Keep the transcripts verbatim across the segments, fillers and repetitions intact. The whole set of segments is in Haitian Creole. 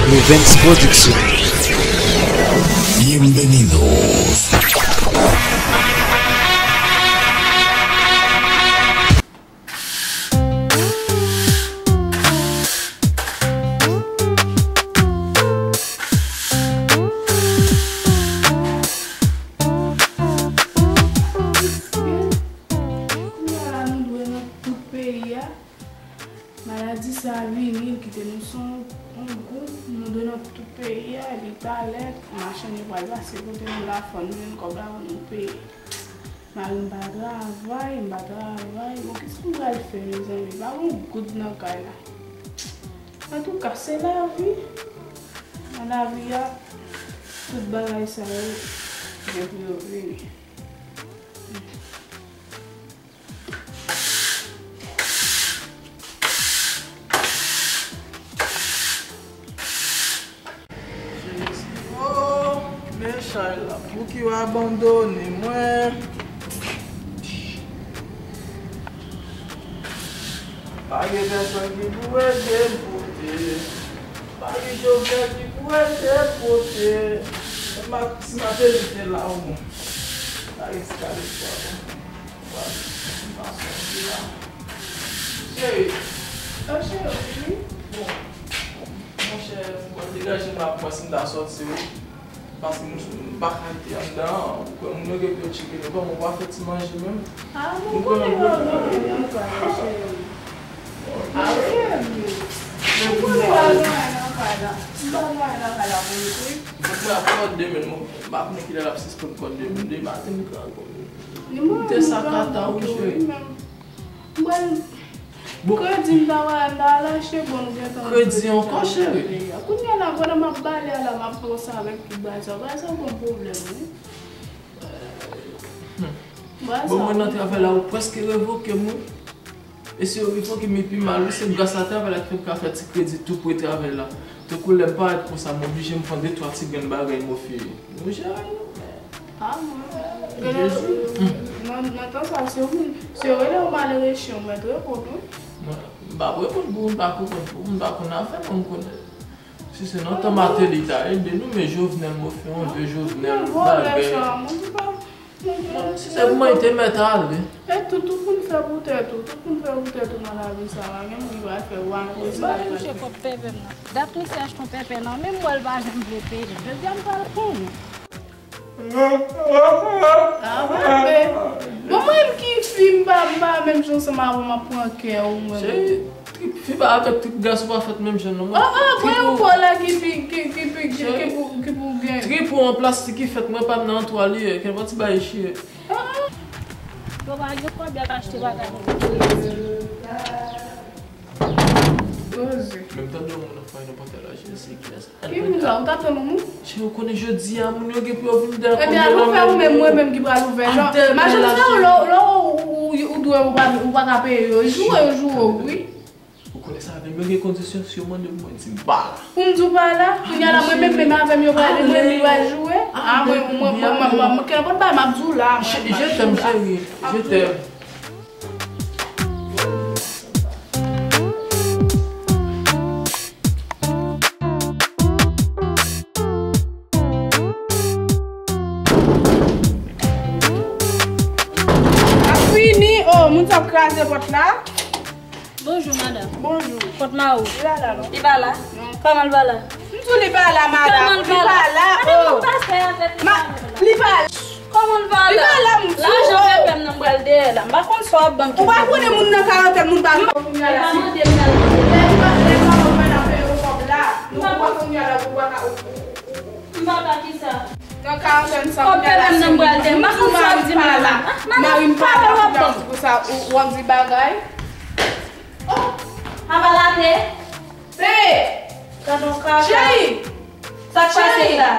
Revens Production. Bienvenidos. Kounye a la, nou dwe nan tout peyi a. Maladi sa a vini, l kite nou san yon goud, nou dwe nan tout peyi a, epi talè, machann yo pral pase kote nou la, fò nou jwenn kòb la pou nou peye. Mari m pa travay, m pa travay, bon, kisa m pral fè, mezanmi? Pa gen yon goud nan kay la. Antouka, se lavi. Nan lavi a, tout bagay sa yo gen pou yo vini. Jezi, oh, men chay la, pouki w abandone mwen? Pa gen pèsonn ki pou ede m pote. Pa gen Jovenel ki pou ede m pote. Menm ak si Martelly te la, o mwen. Pa gen ti kalespwa, bon. Cheri. Oh, cheri, wi. Bon. Monchè, m pral degaje m la pou mwen si m ta sòti, wi. Paske m, m pa ka rete anndan an. Ou kwè moun yo gen pou yo tcheke nou, kòman w pa fè ti manje menm? Ah, m konnen w pa gen anyen nan kay la, cheri. Ah, wi, wi. M konnen w pa gen anyen nan kay la. M pa gen anyen nan kay la pou nou, wi. Mwen ap sòt demen, m pa konnen kilè l ap sispann kòd demen. Demen maten, m ka kòd. Li mwen te sakata, wi, cheri. Mwen, bon. Kredi m ta wè, m ta al achte, bon, nou gentan. Kredi ankò, cheri. Kounye a la, pandan m ap bale a la, m ap panse avèk tout bagay sa. Bagay sa ban m pwoblèm, wi. Hmm. Bon, mwen nan travay la, yo prèske revoke m, wi. E si yo revoke m, e pi mal, wi, se gras a travay la ki fè m ka fè ti kredi tou pre travay la. Tankou lè m parèt konsa, m oblije m pran de twa ti grenn bagay m ofri yo. Nou jere yo. Ah, mwen. Jezi. Nan, nan tan sa, si yo, si yo rele w malere chen, ou mèt reponn, wi. Mwen, m p ap reponn pou ou, m pa konprann pou ou, m pa konn afè mwen, m konnen. Si se nan tan Martelly ta ede nou, men Jovenel, mwen fè yon vye Jovenel, bagay. Mwen, si se pou mwen, li te mèt ale. E tout, tout moun fè pou tèt ou, tout moun fè pou tèt ou nan lavi sa, pa gen moun ki pral fè ou anyen. M pa touche kòb pèpè m nan. Dat misye achte yon pèpè nan men m, m wè l pa janm vle peye. Jodi a m pral konnen. Ah, bon, men, bon, mwen menm ki fi, m pa, m pa menm jan ansanm avè w, m ap pran kè ou, mwen. Cheri, trip fi pa avèk trip gason pa fèt menm jan non. Oh, oh, pran yon po la ki pi, ki, ki pi, ki, ki pou, ki pou gen. Trip ou an plastik ki fèt, mwen pa m nan an twal li ye, kèlkeswa ti bagay chire. Ah. Yo pa gen kòb y ap achte bagay. Poze. Menm tande yon moun ap fè nan pòtay la, je sais qui est. Ki moun sa? Ou t ap tann yon moun? Cheri, ou konnen jodi a, moun yo gen pou yo vin dèyè kòb yo nan men nou. Ebyen, al ouvè ou menm, mwen menm ki pral ouvè. Jan, machann sa yo, lè, lè ou, ou, ou dwe, ou pa, ou pa ka peye yo. Joure, yo joure w, wi. Ou konnen sa, avè m yo gen kondisyon, si yo mande m, mwen di m pa la. Pou m di w pa la, kounye a la, mwen menm, menm avè m yo pral, mwen menm yo pral joure. Ah, mwen, mwen, mwen, mwen, mwen, kenpòt bagay, m ap di w la, mwen, je t'aime, chérie, je t'aime. Ap fini, oh, moun sa ap kraze pòt la. Bonjou, madanm. Bonjou. Kot mari w? Li pa la, non. Li pa la? Non. Kòman l pa la? M di w li pa la, madanm. Kòman l pa la? Li pa la, oh. Madanm, ou pa fè avèk li pa la. Li pa la. Kòman l pa la? Li pa la, m di w. Lajan pèpè m nan m pral dèyè la. M pa konn sa w ap ban m ki pwoblèm. Ou pa konnen moun nan karantèn, moun pa. E pa mande m nan. Lè li pa, lè li pa konn mwen ap peye yon kòb la. Nou pa konnen la, ou pa ka, ou, ou, ou, ou. M pa ka kisa? Nan karantèn sa, kòb pèpè m nan m pral dèyè. M pa konn sa w ap di m nan la. Mari m pa la, pou sa, ou, w ap di bagay. Oh! Apa la te? Bebe! Gad on kaka. Cheri! Sa k pase la?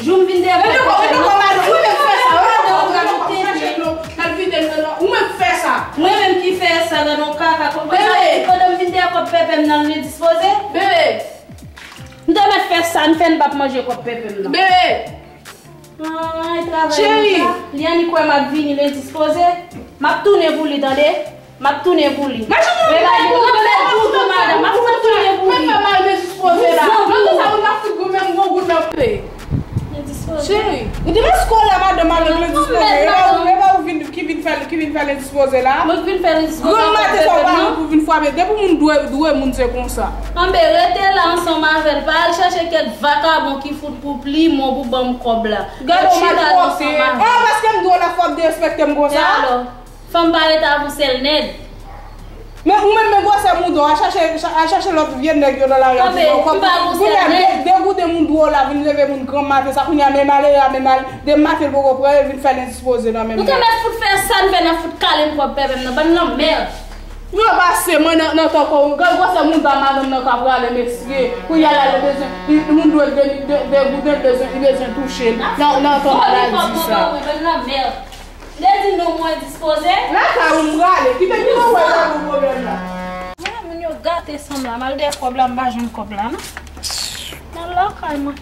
Jou m vin dèyè kòb pèpè m nan. Ou menm fè sa. Ou menm fè sa. Mwen menm ki fè sa, gad on kaka. Bebe! Pandan m vin dèyè kòb pèpè m nan, l endispoze? Bebe! M te mèt fè sa, m fè n p ap manje kòb pèpè m nan. Bebe! Ay, travay nan sa. Li annik wè m ap vini, l endispoze. M ap tounen pou li, tande. M ap tounen pou li. Mache tounen pou li. Madanm, m ap tounen pou li. Vin fè l endispoze la. Mwen k vin fè l endispoze. Granm maten sa w pa vin pou vin frape. Depi moun dwe, dwe moun se konsa. Anben, rete la ansanm avè l. Pa al chèche kèk vakabon ki fout pou plimon pou ban m kòb la. Gade w matwòte. Ah, paske m di w la fò w derespekte m konsa. E alò? Fanm pa rete avè yon sèl nèg. Men ou menm, men gwosè mouda w, al chache, al chache lòt vye nèg yo nan lari a pou ba w kòb. Kounye a, de, degouden moun dwe w la, vin leve moun granm maten sa, kounye a, men malere a, men mal, de maten l poko pran, vin fè l endispoze nan menm. Nou te mèt fout fè sa n fè, n ap fout kale m kòb pèpè m nan, bann lanmèd. Yo pase mwen nan, nan tankou, gad gwosè mouda madanm nan ka prale, mesye. Kounye a, la, li bezwen, li, moun dwe de, de, degouden, li bezwen, li bezwen touche l. Nan, nan tan maladi sa. Bann lanmèd. M te di nou mwen dispoze. Lakay ou m prale. Kite ki mwen wè nan nou pwoblèm la. Mwen moun yo gate sanm la. M al dèyè kòb la, m pa jwenn kòb la, non. M al lakay mwen.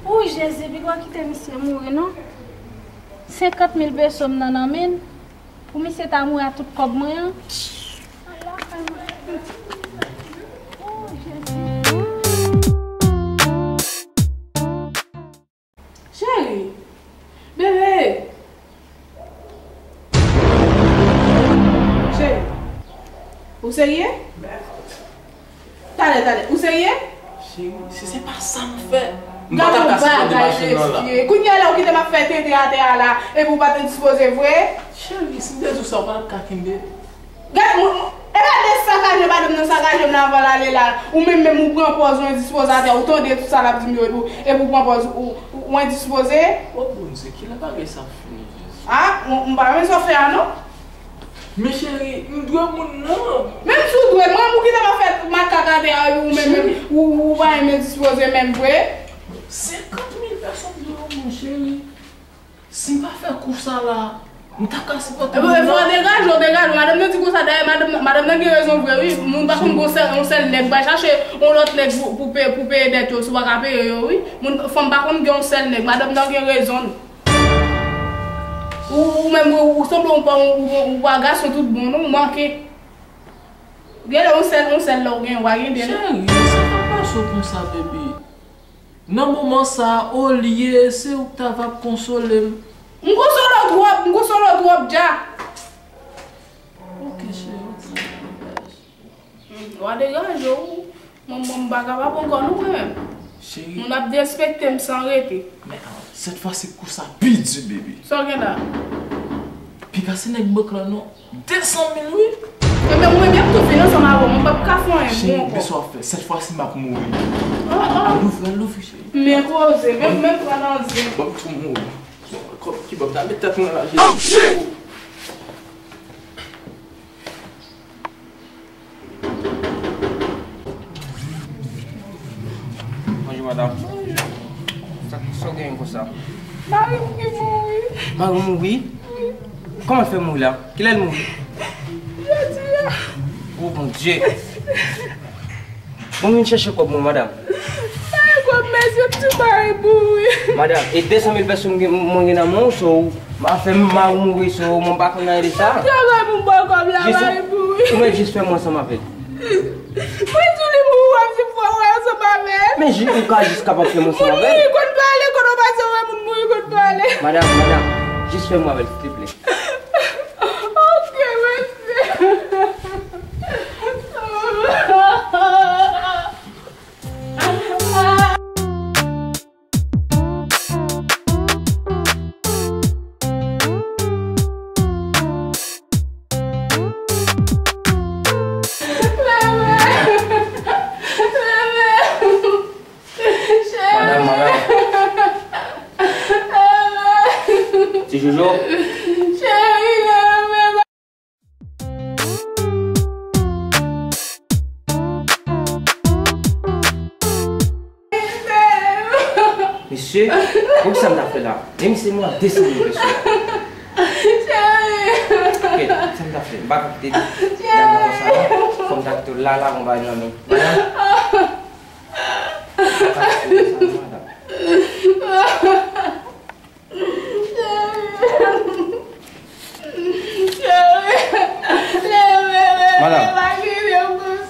Ou Jezi, piga w kite misye mouri, non. Senkant mil peso m nan nan men l. Pou misye ta mouri ak tout kòb mwen an. M al lakay mwen. Ou Jezi. Cheri! Bebe! Cheri! Ou serye? Talè, talè. Ou serye? Cheri, si se pa sa m fè, m pa t ap ka sipòte machin nan la. Kounye a la ou kite m ap fè tenten atè a la, epi ou pa t endispoze vre? Cheri, si m te di w sa, ou pa t ap ka kenbe. Gad, mwen, e pa de sakaje madanm nan sakaje m nan avan l ale la. Ou menm menm ou pran pòz ou endispoze atè, ou tande tout sa l ap di m yo, epi ou, epi ou pran pòz ou, ou, ou endispoze. O Bondye, kilè bagay sa ap fini, Jezi? A, m, m pa renmen sa w fè a non. Men cheri, m dwe moun nan. Menm si w dwe, mwen, ou kite m ap fè makak atè a, epi ou menm menm, ou, ou pa renmen endispoze menm vre. Senkant mil pèsòn dwe yon moun, cheri. Si m pa fè kou sa la, m ta ka sipòte moun nan. Fò w degaje w, degaje w. Madanm nan di konsa, dayè, madanm nan, madanm nan gen rezon vre, wi. Moun pa konn gon sèl, yon sèl nèg. Bay chache yon lòt nèg pou, pou peye, pou peye dèt yo, si w pa ka peye yo, wi. Moun, fanm pa konn gen yon sèl nèg. Madanm nan gen rezon l. Ou, ou menm, ou, ou sanble yon pa, ou, ou, ou pa gason tout bon, non, ou manke. Gen lè yon sèl, yon sèl lè w gen, w pa gen de, non. Cheri, sa pa pase w konsa, bebe. Nan moman sa a, olye se ou k ta va ap konsole m. M konsole w twòp, m konsole w twòp dja. Ok, cheri, ok, ok. Hmm, w a degaje w. Mwen, mwen, m pa kapab ankò non mwen menm. Cheri. Moun ap derespekte m san rete. Men, sèt fwa se kou sa pi di, bebe. Sa w gen la? Piga se nèg bank lan non. De san mil, wi. Ebyen, mwen menm tou fin ansanm avè w, mwen p ap ka fè anyen pou ou ankò. Cheri, men sa w ap fè? Sèt fwa si m ap mouri. Al louvri, al louvri, cheri. Men koze, men, men pran nan zen. Ban m tou mouri. Kòb ki ban m ta met tèt mwen la, Jezi. Bonjou, madanm. Sa, sa w genyen konsa? Mari m ki mouri. Mari w mouri? Wi. Kòman l fè mouri la? Kilè l mouri? Jodi a. O Bondye! Bon, m vin chèche kòb mwen, madanm. Bay kòb, mesye, m tou mari mouri. Madanm, e de san mil pèso m gen, mwen gen nan men w, so, afè mari w mouri, so, mwen pa konn anyen de sa. Travay pou m ba w kòb la, mari mouri. Ou mèt jis fè mwen ansanm avè l. Mwen di w li mouri, w ap di fò w ansanm avè l. Men ou ka jis kapab fè m ansanm avè l. Moun mouri konn pale, kote w pase w wè moun mouri konn pale. Madanm, madanm, jis fè mwen avè l, silteplè. Ok, mesye. Madanm, madanm. Ti Jojo. Mesye, bon, kisa m ta fè la? Men misye mwen de san mil peso. Ok, sa m ta fè? M pa ka kite dam nan konsa non. Fò m ta kite w la, la, bon, bay nan men. Madanm. M pa ka kite w konsa non, madanm. Madanm.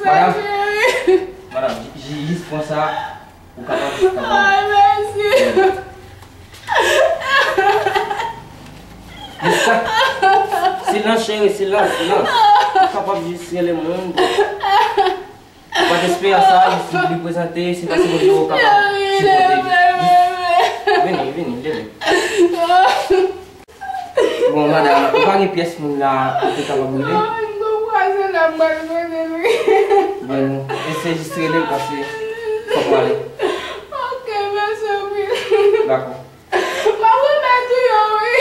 Madanm. Madanm, j-, j-, jis pran sa, ou kapab, ou kapab. Ay, mèsi. Silans, cheri, silans, silans. Ou kapab jis rele moun. Ou pa t espere sa, jis li prezante, se fason pou yo kapab sipòte li. Vini, vini, vini. Bon, madanm, ou pa gen pyès moun la ou te kapab rele? Non, m gon vwazen la, m pral rele l wi. Bon, eseye jis rele l paske fòk m ale. Ok, mèsi anpil. Dakò. M ap remèt ou yo, wi.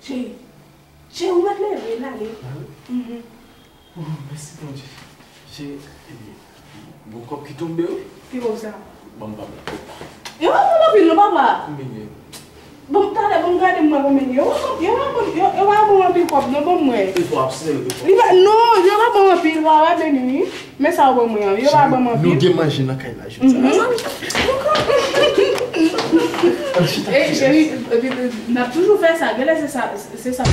Cheri, cheri, ou mèt leve, n ale. Mhm. Oh, mèsi Bondye. Cheri, gon kòb ki tonbe wi. Ki kòb sa? Ban m pa bla. Yo pa bon anpil non, papa. Konbyen? Bon, talè, ban m gade m wè konbyen. Yo pa bon, yo pa bon, yo, yo pa bon anpil kòb non, ban m wè. Efò ap sere, efò. Li pa, non, yo pa bon anpil, papa, beni wi. Men sa w ban mwen an, yo pa ban m anpil. Nou gen manje nan kay la jodi a. Ey, cheri, n ap toujou fè sa, genlè se sa, se sa.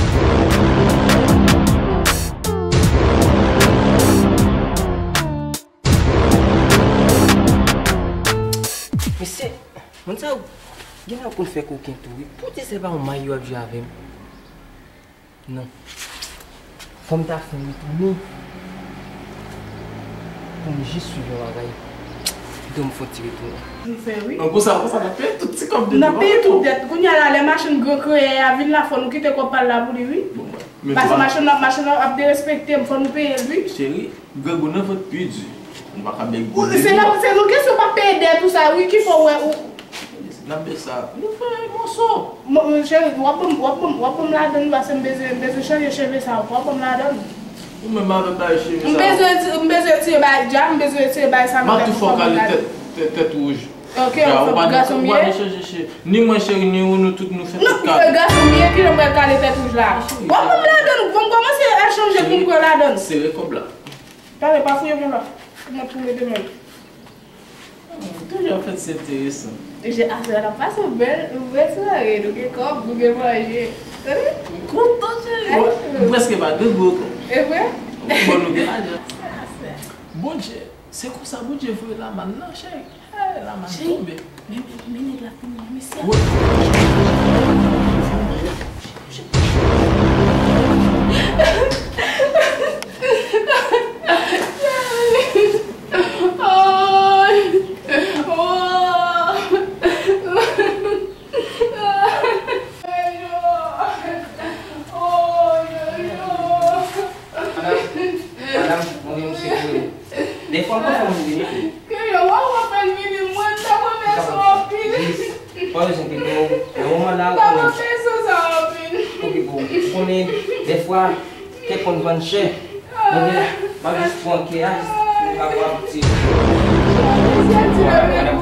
Mesye, moun sa yo genlè yo konn fè koken tou wi. Poutèt se pa yon may yo ap jwe avè m. Non. Fò m ta fè retounen pou m jis swiv yon bagay. Pito m fè yon ti retounen. Nou fè wi. An konsa, konsa n ap peye tout ti kòb de nou. N ap peye tout dèt. Kounye a la, lè machann gran kreyè a vin la, fò nou kite kòb pa l la pou li wi. Bon, mwen. Paske machann nan, machann nan ap derespekte m, fò nou peye l wi. Cheri, grangou nan vant pi di. Nou pa ka bèk gwo. Se nan, se nan kesyon pa peye dèt ou sa wi ki fè w wè ou. N ap bèk sa. Nou fè mòso. Cheri, w ap ban m, w ap ban m, w ap ban m ladann paske m bezwen, m bezwen chanje cheve sa. W ap ban m ladann. Ou menm avèk bagay cheve sa. M bezwen, m bezwen retire bagay dja, m bezwen retire bagay sa nan tèt ou. M ap tou fè w kale tèt, tèt, tèt wouj. Ok, ou fè gason m ye. Ni mwen cheri, ni ou, nou tout nou fè tèt kale. Non, gason m ye, kilè m pral kale tèt wouj la? W ap ban m ladann, ban m kòmanse a chanje pou m pran ladann. Sere kòb la. Talè, pa fouye mwen la. Mwen ap fouye demen. Toujou ap fè ti enteresan. Je, afè a pase bèl, ou bèl soirée, nou gen kòb, nou gen manje. Tande? M kontan, cheri. M prèske pa dwe gwo ankò. E vre? Bon, nou gen lajan. Bondye, se konsa Bondye voye lamann nan, cheri. Hey, lamann tonbe. Men, men, men nèg la fini, men mesye. Madanm, madanm, mwen gen yon sekre. Defwa m konn fè moun vini. Ke yo, w ap fè l vini, mwen, m ta konn fè sa anpil. Jis, pa bezwen pito. Nan moman la, ou konnen. M ta konn fè sa anpil. Okipe w. Ou konnen, defwa, kèk konn vann chè. Mwen gen, m ap jis pran kè a, jis pou m kapab ti. Madanm,